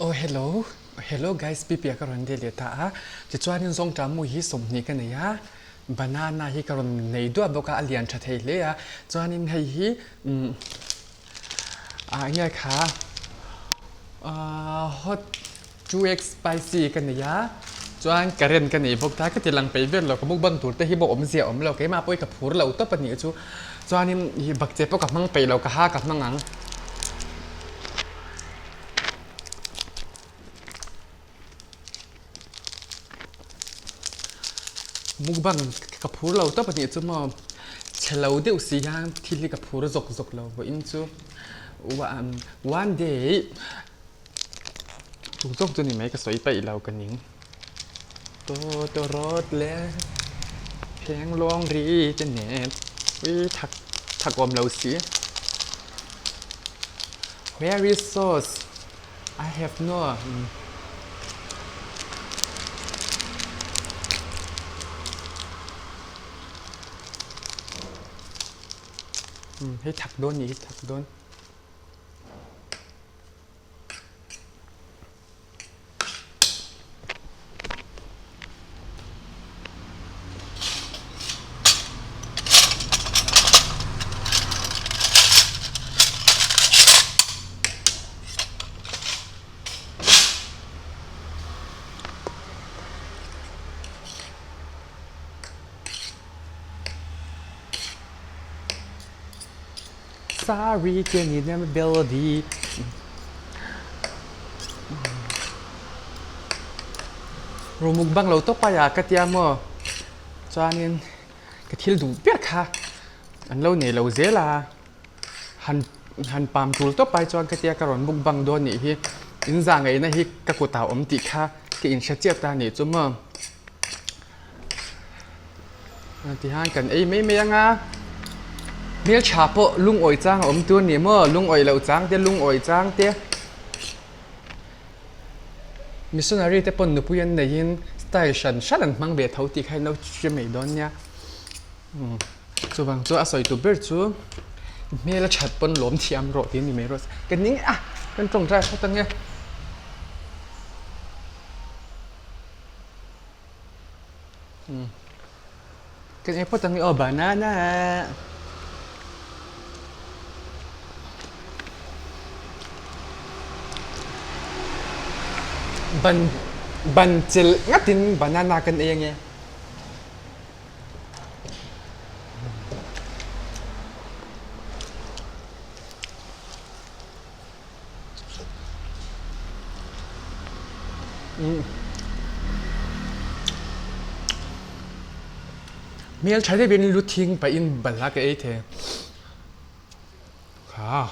Oh hello, hello guys Pipia ka rawn let leh ta a, tichuanin zawngṭah mu hi 20 ka nei a, banana hi ka rawn nei duah bawk a, a lian ṭha thei hle a, chuanin hei hi umm ah enge kha ah hot 2x spicy ka nei a, chuan current ka nei bawk ta, ka ti lang peih vel lo, ka mukbang tur te hi pawh awmzia a awm lo, keimah pawh hi ka phur lo tawp a nih chu, chuanin ih bakcheh pawh ka hmang peih lo, ka ha ka hmang ang. Mukbang ka phur lo tawp a nih chu maw, chhe lo deuh si hian thil hi ka phur zawk zawk lo vawiin chu one day Chu zawk chu ni mai ka sawi paih lo ka ning. Tawtawrawt leh phenglawng ri te nen ui thak thak awm lo si. Where is sauce? I have no. Hei thak dawn nih hi thak dawn. Sorry can you never melody Rumuk bang lo tawp aia ka tia maw chuanin ka thil duh ber kha an lo nei lo zel a han han pam tul tawp ai chuan ka tia ka rawn mukbang dawn nih hi in zah ngaihna hi ka kutah a awm tih kha ka inhre chiah ta nih chu maw. Tihian kan ei mai mai anga hmeltha pawh lungawi chang a awm tur a ni maw lungawi loh chang te lungawi chang te missionary te pawn nupui an neihin style hran hran an hmang ve tho tih kha in lo hre mai dawn nia chuvang chu a sawi tu ber chu hmel a that pawn lawm thiam rawh tih a ni mai rawh ka ning a kan tawngtai phawt ange. Kan ei phawt ang i aw banana. Ban ban chelh ngatin banana kan ei ange. Hmel tha deuhin lu thing pahin balhla ka ei thei kha.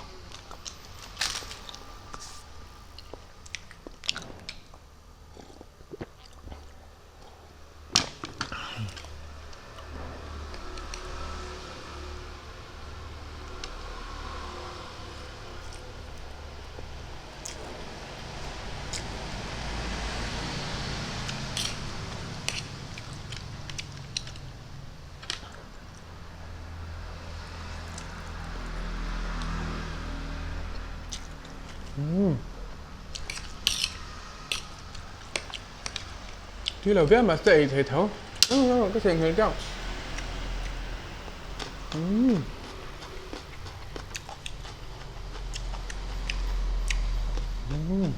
Tui lo viau mahse ei thei tho. Ka theihnghilh deuh. Umm. Umm.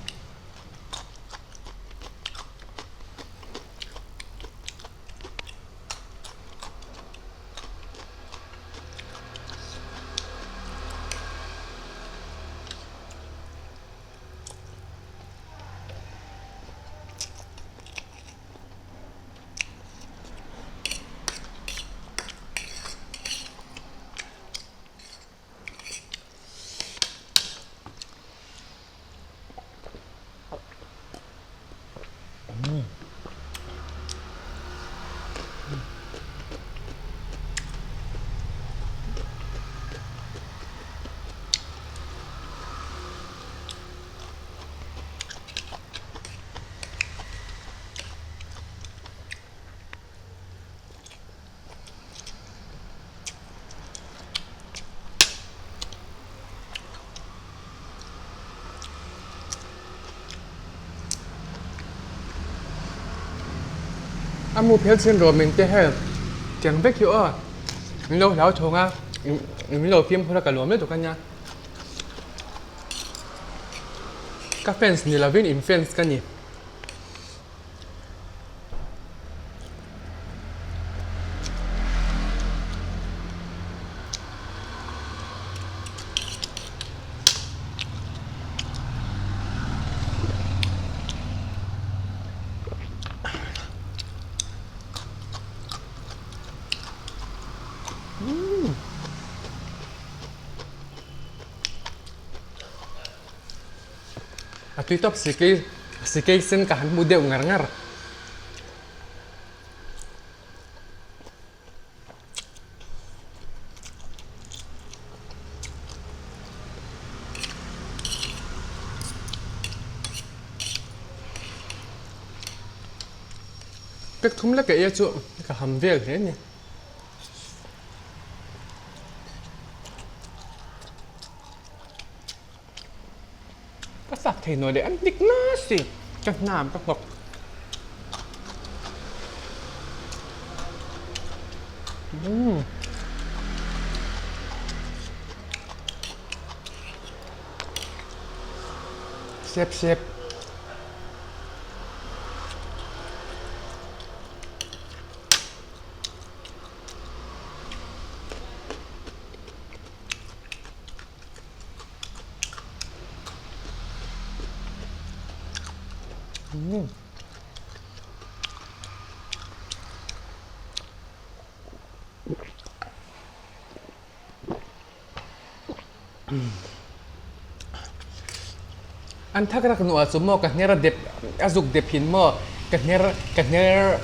A mu phel chhin rawh min te hel tiang vek hi aw min lo hlau thawng a min lo fimkhur a ka lawm lutuk a nia. Ka fans ni lovin in fans ka ni. A tui tawp sikei sikei sen ka han hmu deuh ngar ngar. Pek thum lek a ei chu ka ham vel hle a ni. Ka sak thei nuai leh an dik nasi ka hnam ka nghawk. Umm. Sep sep. An thak rak hnuah cu maw ka hner a dep a zuk dep hin maw ka hner ka hner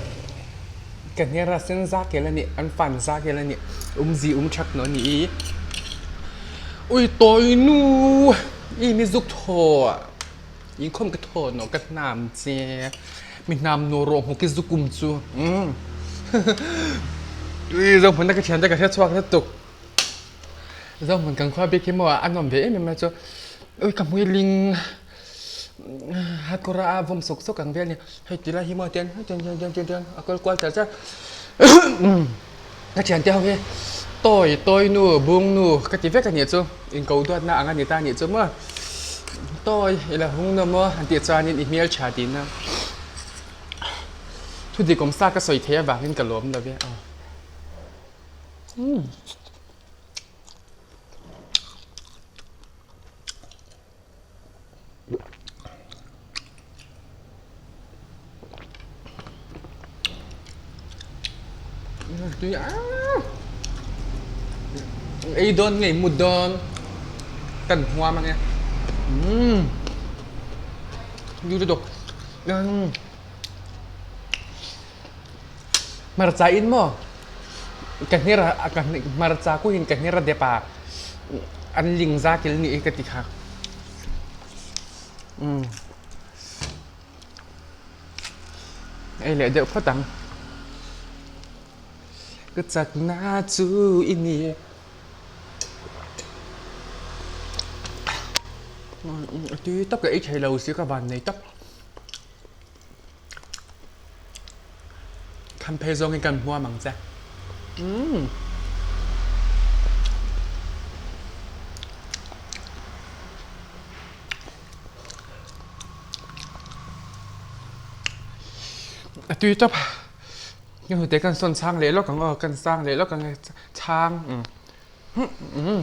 ka hner a sen za kel a nih an fan za kel a nih umzi um ṭhak nawn i ui tawi nu i mi zuk thaw in khom ka thaw no ka hnam che mi hnam no ro hmu ki zukum cu ui zo hmun na ka thian te ka hre chuak na tuk zo hmun kan khua bik hi maw a nuam ve em em mai chu ui ka hmui ling hatkawra a vawm sawk sawk ang vel ni hei ti lai hi maw tian tian tian tian tian a kal kual char char Ka thiante ho hi tawi tawi nu bung nu ka ti vek a nih chu inko duatna ang a ni ta a nih chu maw tawi i la hung na maw han tih chuanin i hmel tha tihna thu dik awm sa ka sawi thei avangin ka lawm lo ve aw. Ei dawn nge mut dawn kan huam ange umm lutuk hmarcha in maw ka hner a hmarcha ku in ka hner a dep a an ling za kel nih hi ka ti kha umm ei leh deuh phawt ang ka chakna chu i ni a tui tak a ei thei lo si ka van nei tak. Khan phei zawng in kan hmuam ang che. Umm. A tui tawp. Kan hnute kan sawn chhang leh lawk ang aw, kan sang leh lawk ang e chhang. Umm.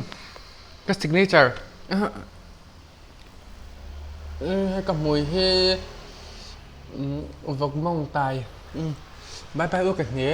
Ka signature. Hei ka hmui hi vawk mawng tai bye bye u ka hne.